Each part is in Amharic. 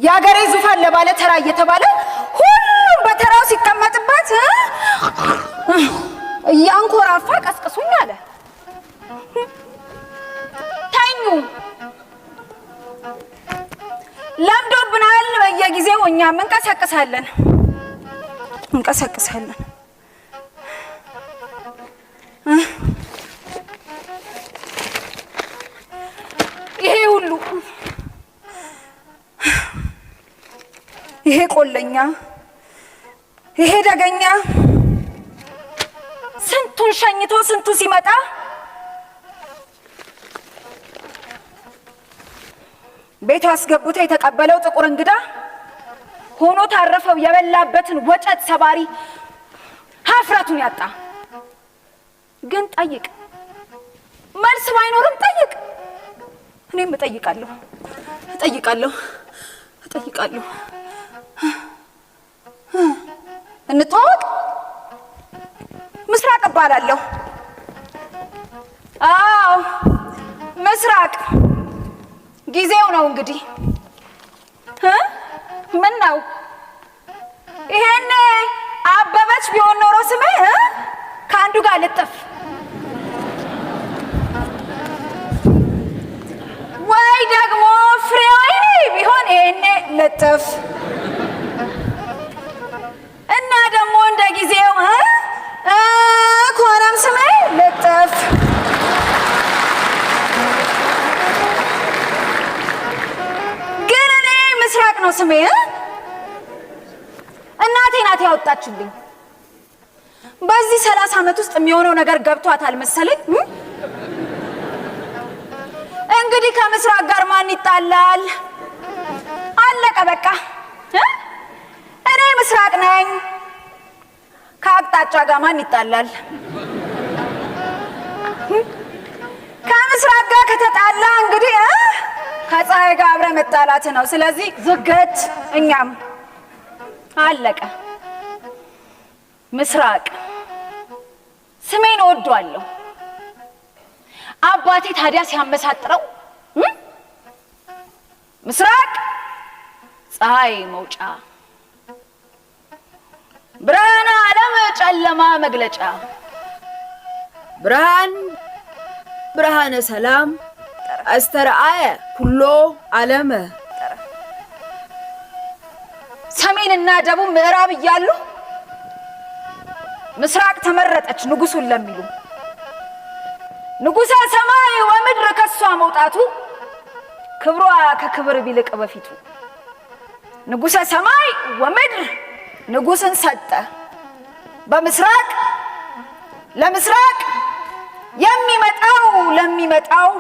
የአገሬ ዙፋን ለባለ ተራ እየተባለ ሁሉም በተራው ሲቀመጥበት እያንኮራፋ ቀስቅሱኝ አለ። ተኙ፣ ለምዶብናል። በየጊዜው እኛም እንቀሰቅሳለን እንቀሰቅሳለን። ይሄ ሁሉ፣ ይሄ ቆለኛ፣ ይሄ ደገኛ ስንቱን ሸኝቶ ስንቱ ሲመጣ ቤቱ አስገብቶ የተቀበለው ጥቁር እንግዳ ሆኖ ታረፈው የበላበትን ወጨት ሰባሪ ሀፍረቱን ያጣ። ግን ጠይቅ፣ መልስ ባይኖርም ጠይቅ። እኔም እጠይቃለሁ፣ እጠይቃለሁ፣ እጠይቃለሁ። እንተዋወቅ። ምስራቅ እባላለሁ። አዎ ምስራቅ። ጊዜው ነው እንግዲህ። ምን ነው ይሄኔ አበበች ቢሆን ኖሮ ስሜ ከአንዱ ጋር ልጥፍ ወይ ደግሞ ፍሬ ወይኔ ቢሆን ይሄኔ ልጥፍ እና ደግሞ እንደ ጊዜው ከሆነም ስሜ ልጥፍ። ግን እኔ ምስራቅ ነው ስሜ። እናቴ ናት ያወጣችልኝ። በዚህ 30 ዓመት ውስጥ የሚሆነው ነገር ገብቷታል መሰለኝ። እንግዲህ ከምስራቅ ጋር ማን ይጣላል? አለቀ በቃ። እኔ ምስራቅ ነኝ። ከአቅጣጫ ጋር ማን ይጣላል? ከምስራቅ ጋር ከተጣላ እንግዲህ ከፀሐይ ጋር አብረ መጣላት ነው። ስለዚህ ዝግት፣ እኛም አለቀ። ምስራቅ ስሜን እወደዋለሁ። አባቴ ታዲያ ሲያመሳጥረው ምስራቅ ፀሐይ መውጫ፣ ብርሃነ ዓለም ጨለማ መግለጫ፣ ብርሃን ብርሃነ ሰላም አስተርአየ ኩሎ ዓለመ። ሰሜንና ደቡብ ምዕራብ እያሉ ምስራቅ ተመረጠች ንጉሱን ለሚሉ፣ ንጉሠ ሰማይ ወምድር ከሷ መውጣቱ ክብሯ ከክብር ቢልቅ በፊቱ፣ ንጉሠ ሰማይ ወምድር ንጉስን ሰጠ በምስራቅ ለምስራቅ የሚመጣው ለሚመጣው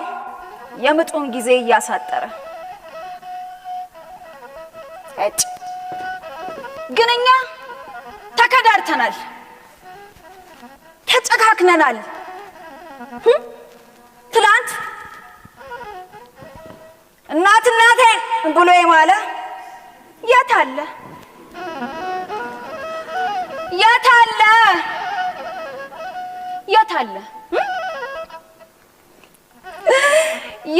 የምጡን ጊዜ እያሳጠረ። እጭ፣ ግን እኛ ተከዳርተናል፣ ተጨካክነናል። ትላንት እናት እናቴ ብሎ የማለ የት አለ? የት አለ? የት አለ?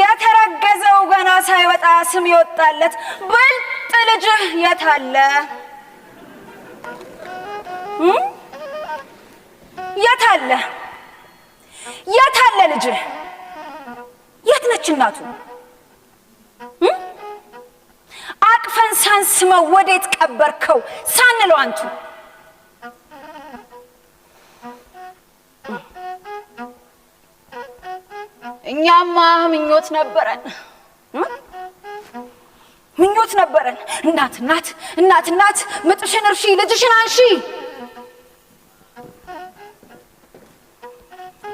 የተረገዘው ገና ሳይወጣ ስም ይወጣለት ብልጥ ልጅህ የት አለ? የት አለ? የት አለ ልጅህ? የት ነች እናቱ? አቅፈን ሳንስመው ወዴት ቀበርከው ሳንለው አንቱ። እኛማ ምኞት ነበረን፣ ምኞት ነበረን። እናት እናት እናት እናት ምጥሽን እርሺ ልጅሽን አንሺ፣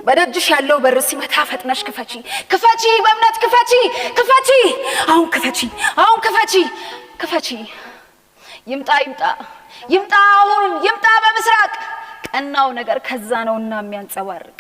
በደጅሽ ያለው በር ሲመታ ፈጥነሽ ክፈቺ፣ ክፈቺ፣ በእምነት ክፈቺ፣ ክፈቺ፣ አሁን ክፈቺ፣ አሁን ክፈቺ፣ ክፈቺ። ይምጣ ይምጣ ይምጣ አሁን ይምጣ በምስራቅ፣ ቀናው ነገር ከዛ ነውና የሚያንጸባርቅ።